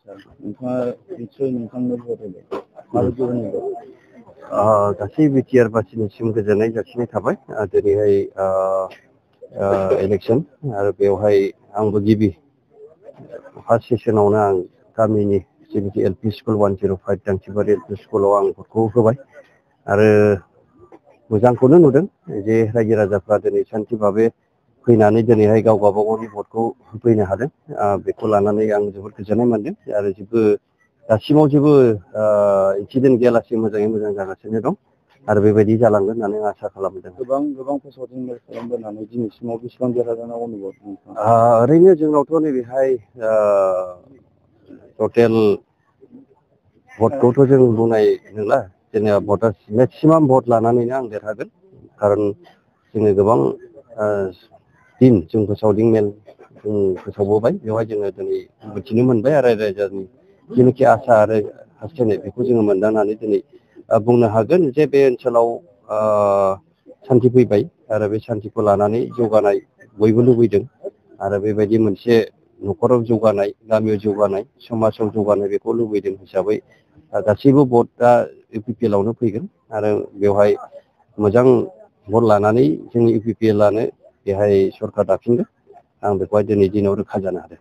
नोंथाङा निस्सय नोंथांनो भट होबाय माबायदि होनांगौ गासै बिटिआर बासिनिसिम गोजोननाय जासिनाय थाबाय दिनैहाय इलेक्सन आरो बेवहाय आंबो गिबि फार्स्ट सेसनावनो आं गामिनि जिबिटि एलपि स्कुल 105 दांथिबारि एलपि स्कुलाव आं भटखौ होबाय आरो मोजांखौनो नुदों जे रायजो राजाफ्रा दिनै सान्थि भाबै फैनानै दिनैहाय गाव गावबागावनि भटखौ होफैनो हादों बेखौ लानानै आं जोबोद गोजोननाय मोनदों आरो दासिमाव जेबो इनसिडेन्ट गैयालासे मोजाङै मोजां जागासिनो दं आरो बेबायदि जालांगोन होननानै आसा खालामदों गोबां फोसावदों मेल खालामबोनानै दिनैसिमाव बेसेबां देरहाजानाय अनुभब ओरैनो जोंनावथ' नैबेहाय टटेल भटखौथ' जों बुंनाय नंला जेनेबा भटआ मेक्सिमाम भट लानानैनो आं देरहागोन खारन जोङो गोबां दिन जों फोसावदिं मेल जों फोसावबोबाय बेवहाय जोङो दिनै मिथिनो मोनबाय आरो रायजो राजानि जेनोखि आसा आरो हास्थायनाय बेखौ जोङो मोनदांनानै दिनै बुंनो हागोन जे बे ओनसोलाव सान्थि फैबाय आरो बे सान्थिखौ लानानै जौगानाय बयबो लुबैदों आरो बेबायदि मोनसे न'खराव जौगानाय गामियाव जौगानाय समाजाव जौगानाय बेखौ लुबैदों हिसाबै गासैबो भटआ इउपिपिएलआवनो फैगोन आरो बेवहाय मोजां भट लानानै जोंनि इउपिपिएलआनो बेहाय सरखार दाफिनगोन आं बेखौहाय दिनै दिनाव रोखा जानो हादों